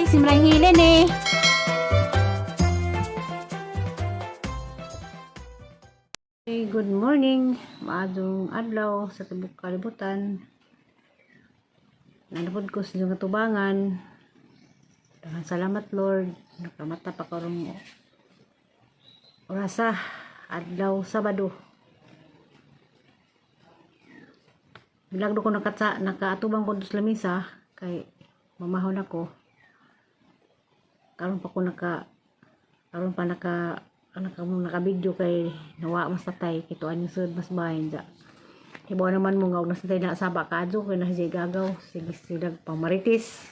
Simran Hilene. Hey, good morning. Maadong adlaw sa tibok kalibutan. Nanapod ko sa inyong katubangan. Daghang salamat, Lord. Nakamata pa karong orasa, adlaw Sabado. Milagro ko nakatsa, nakaatubang ko sa lamisa kay mamahon ako. Karon pa ko naka karon pa naka naka naka video kay nawa mas tatay kituan yung sud mas bahin ja. Hibaw naman mo nga og nasa tay na saba kaadyo kay na siya gagaw sige silag pangmaritis.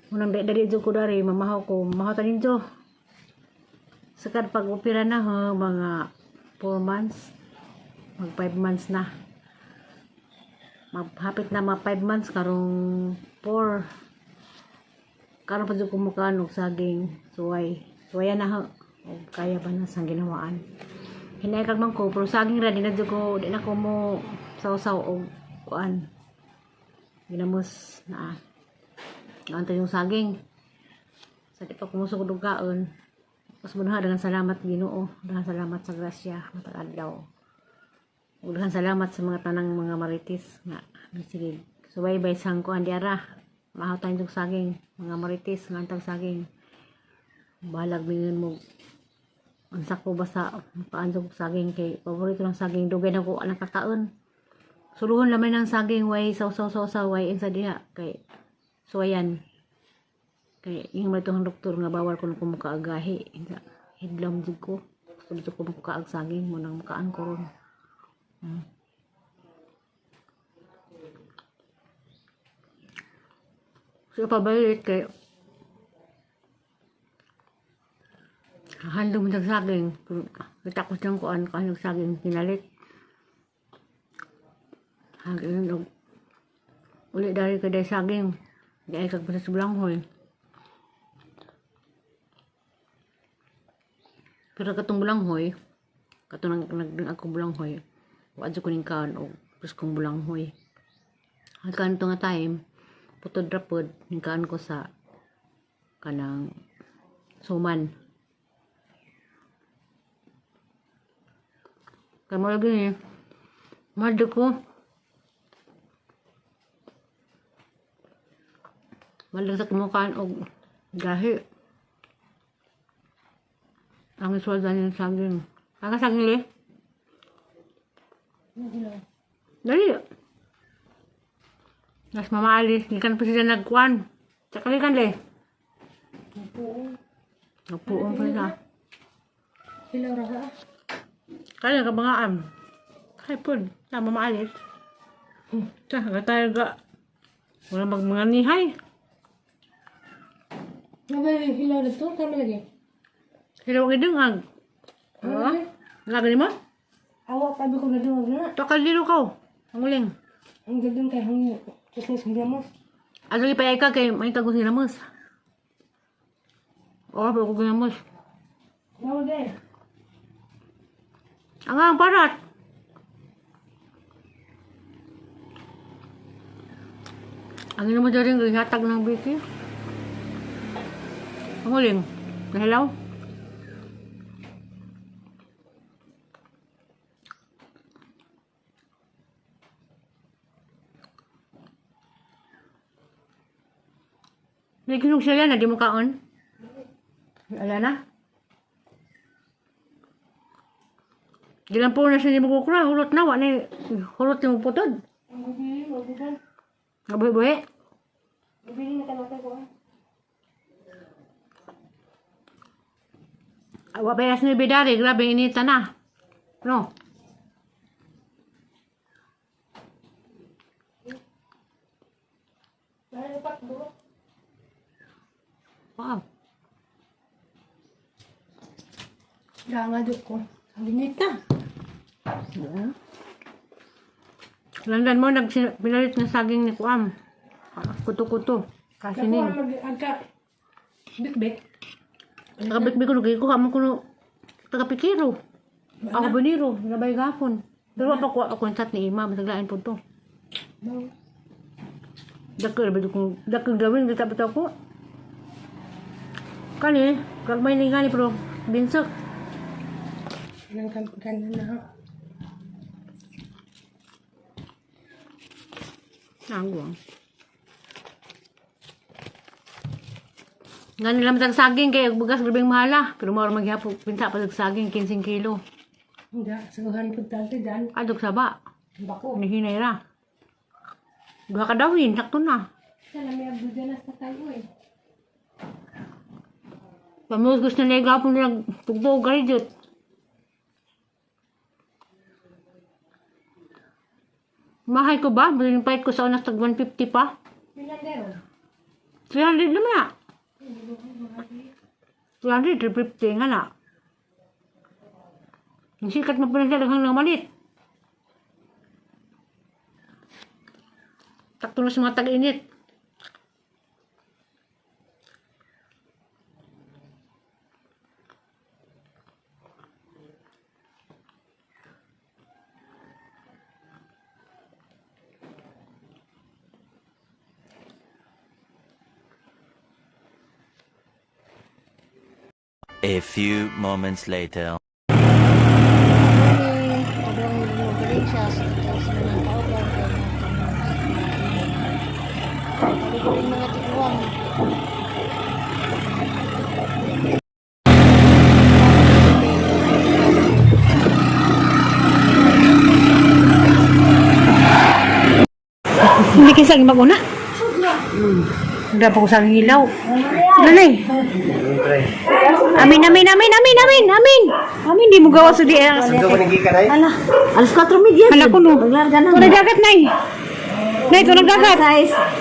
Unang dali dali jud ko dari mamahaw ko, mamahaw ta ninyo. Sakad pag opera na ho, mga 4 months, mag 5 months na. Maghapit na mga 5 months karong 4. Karon pa jud ko mukaan og saging suway. Suwayan na ho. Og kaya ba na sang ginawaan. Hinay kag man ko pero saging ra di na jud ko, di na ko mo saw-saw og kuan. Ginamos na. Naantay yung saging. Sa di pa kumusog og kaon. Mas muna daghang salamat, Ginoo. Daghang salamat sa grasya matag adlaw. Ug daghang salamat sa mga tanang mga marites nga sige subaybay sa kuan diara. Mahaw tayong saging, mga marites nga antang saging. Balag mingon mo ang sako basta makaan og saging kay paborito ng saging, dugay na ko nakakaon. Suluhon lamay ng saging, way saw-saw saw-saw, way insa diha kay suwayan. Kay yung man itong doktor nga bawal ko nung kumukaagahi. Hidlam jud ko. Gusto jud ko mukaag saging mo nang mukaan ko ron. So pabalik kay handong ng saging. Kita ko siyang kuan kuan ng saging pinalit. Hangin og uli dari kay day saging. Di ay kag sa bulanghoy. Pero katong bulanghoy, katong nag, nag ako bulanghoy, wa ko ning kaon og preskong bulanghoy. Ang kanto nga time, putod ra pod ning kaon ko sa kanang suman. Kay mo lagi ni, mahal ko. Mahal sa kumukaan og gahi. Ang iswal ng saging. Ang saging le? Dali. Nas Mama Alice, gikan pa sila nagkuan. Sa kalikan le. Nagpuong pa sila. Hilaw ra ha. Kaya ka mga am. Kaya po, na Mama Alice. Sa, tayo ga. Wala mag mga nihay. Nabay hilaw na to, tama lagi. Hilaw ang idungag. Ah? Lagi mo? Awa tabi ko na dungag na. Takal dilo ko. Ang uling. Ang gadung kay hangi. Kasi sa gamos. Ano ipayay ka kay may kagong sinamos. Oo, pero kung ginamos. Nawa gay. Ang ang parat. Ang ino mo dyan rin, hatag ng biki. Ang uling. Nahilaw. May ginog siya yan, di mo kaon. Ala na. Di lang po na siya ni magkukura, hulot na, wa na, hulot ni putod. Ang gabi, magugan. Nabuhi-buhi. Gabi na kanatay ko. Wa pa ni bidari, grabe inita na. No. Dahil pat do. Wow. Ganga jud ko. Ang ginita. Landan mo, pinalit na saging ni Kuam. Kuto-kuto. Kasi Kasinin. mag agka bikbik. Nakabikbik ko, nagkikuha mo ko no, taga-pikiro. Ako baniro, nabay gapon. Pero pa ko ako chat ni Ima, masaglain po to. No. Dakil, ba kong, dakil gawin, kita ba ko? Kani, gagmay ni gani pero binsok. Nang kanan na. Nangguang. Ngani lang tag saging kay bugas grabeng mahala, pero mao ra maghapon pinta pa tag saging 15 kilo. Hindi, suhan ko dati dan. Adog saba. Bako. Nihinay ra. Duha ka dawin, sakto na. Sana may abdudan na sa tayo eh. Pamugos gusto na gapon nag tugtog garijot. Mahay ko ba? Maling pahit ko sa unas tag 150 pa. Ilan meron? 300 naman na. 300, 350 nga na. Ang sikat mo pa na daghang nga malit. Takto na sa mga tag-init. A few moments later. Sobrang siya sa mga kauban kay mga mga tiguang. Hindi kinsa maguna. Hindi pa ko sa hilaw. Sila na eh. Amin, amin, amin, amin, amin, amin. Amin, di mo gawa sa di. Ala, alas 4:30. Hala ko no. Maglarga na. Tunay dagat, Nay. Nay, tunay dagat.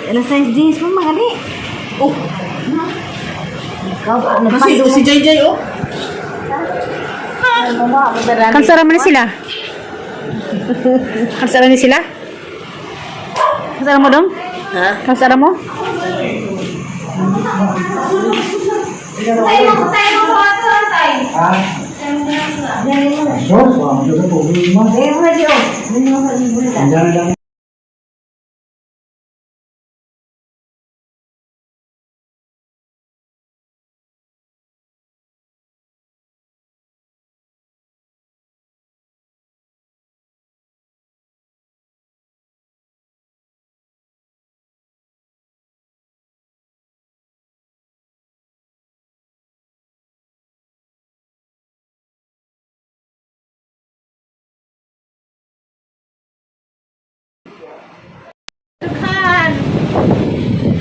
Alas 6 jeans mo magali. Oh. Ikaw, Kasi si JJ oh. Kansara man na sila. Kansara ni sila? Kansara mo dong? Ha? Kansara mo?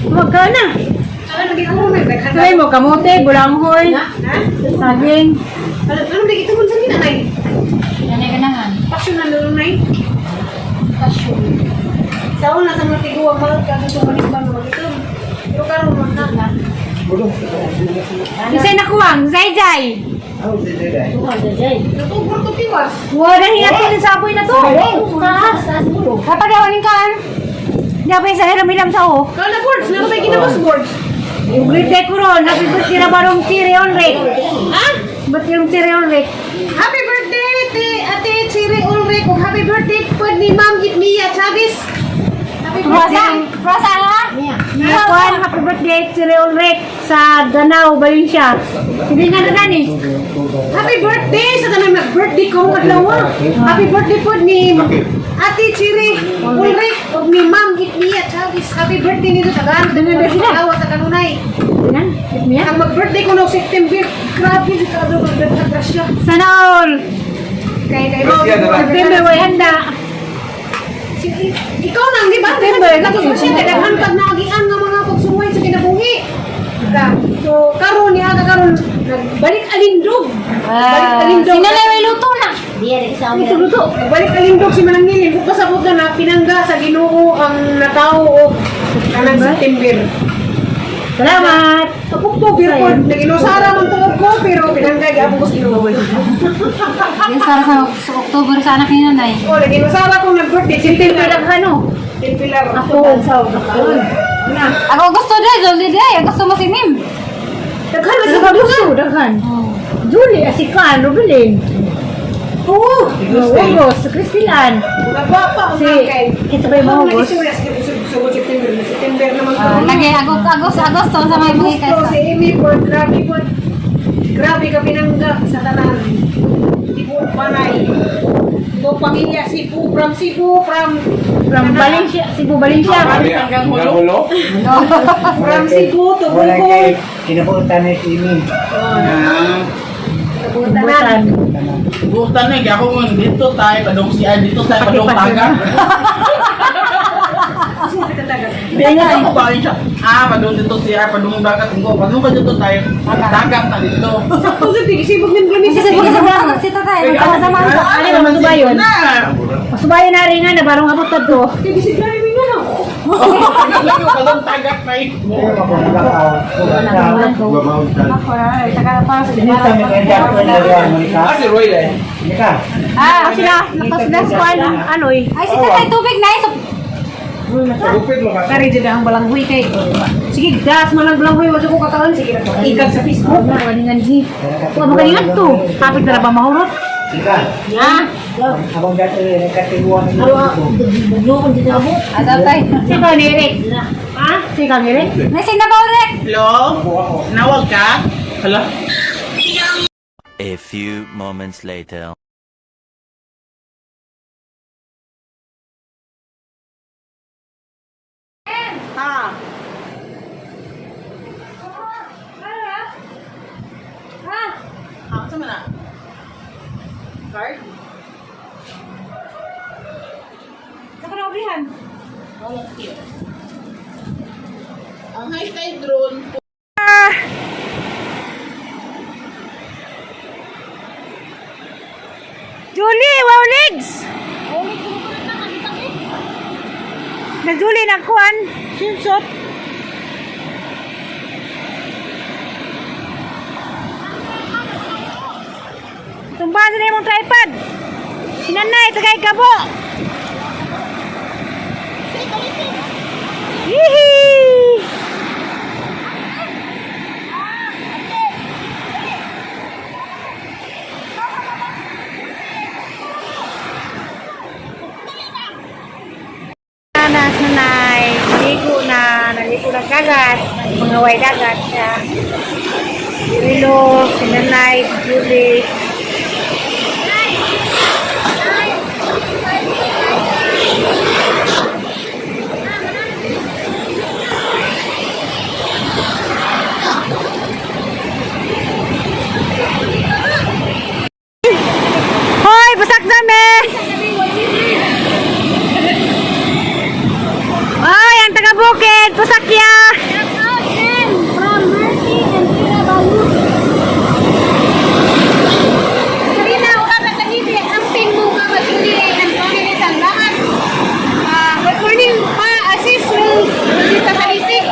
Huwag ka na. Ano lagi ko may bagay? Tuloy mo, kamote, bulanghoy, saging. Ano ano lagi ito sa ginanay? Nanay ganahan. Pasyon na lulunay. Pasyon. Sa una sa mga tiguang mga kagito balik ba mga ito. Pero karon mo na na. Isay na kuwang, zay zay. Natugor to tiwas. Wala hingat din sa apoy na to. Kapag gawanin ka, Dapat sa hiram-hiram sa o. Kala boards, meron may ginabas boards. Great day ko ron. Happy birthday na barong Siri Ulrich. Ha? Birthday yung Siri Ulrich. Happy birthday, Ate, Ate Chiri Ulrich. Ug happy birthday po ni Ma'am Itmia Chavez. Happy Rosa, birthday. Rosa nga? Juan, happy birthday Siri Ulrich sa Danau, Valencia. Sige nga na nani. Happy birthday sa tanan nag-birthday ko adlaw. Happy birthday po ni Ate Chiri Ulrich ug ni Ma'am Itmia Chavez. Happy birthday nito sa gaan. Dangan na sila. Awa sa kanunay. Nan, niya. Ang mag-birthday ko noong September. Grabe sa kaadlaw mag-birthday grasya. Sana all. Kay kay Ma'am. September way handa. Ikaw nang di ba? September. Nagsusya kay daghan kag naagian nga mga pagsuway sa kinabuhi. Ka. So karon niya ka karon nagbalik alindog. Balik alindog. Sinalay may luto na. Diyan isa Ito luto. Nagbalik alindog si Manang Nilin. Kung kasabot na na pinangga sa Ginoo ang natao og kanang September. Salamat. October po, naginusara man tuog ko pero pinangga gyapon ko sa Ginoo. Yan sara sa October sa anak ni nanay. Oh, naginusara kong nag-birthday September September. lang ano. September. Ako. Na. Ako gusto dai, Jolie dai. Gusto mo si Mim. Daghan man sa Daghan gusto, daghan. Julie, asikan, Rubilin. Oo. August, Kristilan. Nagwapa Si, kay. kita ba yung mga August? Sugod si September, September naman Ah, lagi Agosto, Agosto sa may buhi Gusto kay. si Amy po, grabe po. Grabe ka pinangga sa tanan. Tibuok panay. Tibuok pamilya, Cebu, from Cebu, from From Valencia, Cebu, Valencia. Hanggang hulo? From Cebu to Wala Bohol. kay kinabutan ni Amy. Tanan. Butan na, kaya ako ngun, dito tayo, padong siya, dito tayo, padong taga. Hindi nga ako ba siya? Ah, padong dito siya, padong dagat. Ngo, padong ka dito tayo, dagat na dito. Sakto sa tig, sibog ng gabi Kasi Cebu sa mga si tatay, sama sama. Ano naman ba yun? Na! Masubayan na rin nga na barong abot to. Tig, si grabe mo na. Lagi padong dagat na eh. Pero makumulak ako. Ako ay taka para sa Inita mi kay Jack Monica. Ah, si Roy eh. Monica. Ah, sila, nakasila sa kuan, ano eh. Ay si tatay tubig na so Kari dyan ang balanghoy kay. Sige, gas man lang balanghoy, wala ko kakaon. Sige na to. Ikag sa Facebook. Wala, kaningan hi. Wala mo kaningan to. Hapit na ba mahurot? Monica. Ya. Abang dati nakatibuan ni Dito. Ah, tatay. Sikaw ni Eric. Ha? Sikaw ni Eric? Nasing na ba Rick? Hello? Nawag ka? Hala? A few moments later. Ha? Ha, saan na? Card? Saan ka na oblihan? Ang high tide drone, Julie, wow legs! Na Julie nagkuan, swimsuit. Tumbahan sa imong tripod. Sinanay, tagay kabo. Hihi! Na nanay, naligo na, naligo na dagat, mga way dagat siya. Rilo, si nanay, si Julie. Hoy, basak na me! Ay, ang taga bukid, pasakya. From Mercy and Tira Balut. Karina, wala na kaniti. Amping mo Mama Julie and family sa lahat. Ah, good morning, pa. Asis, dito sa isip.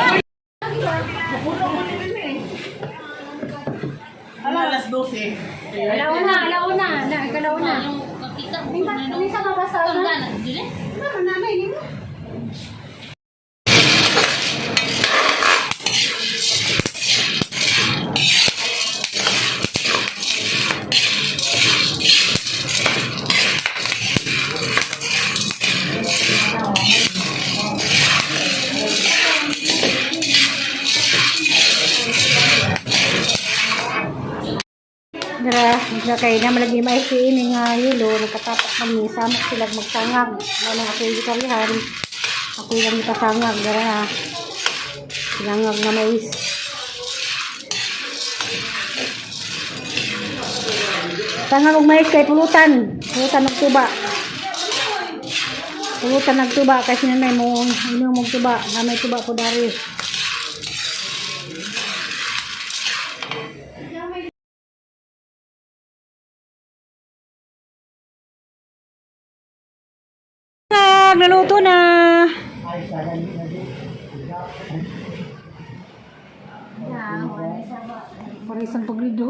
Ala, alas 12. Alauna, alauna, na alauna. Minsan ka ba sa Mama, nanay, ni mo. Dara, nga kay na malagi may si ini nga hilo nagkatapak man ni samok sila magsangag. Wala ako gikarihan. Ako lang ipasangag dara. Sinangag na mais. Sangag og mais kay pulutan. Pulutan og tuba. Pulutan og tuba kay sinanay mo inom og tuba, na may tuba ko dari. Naluto na. Para isang pagrido.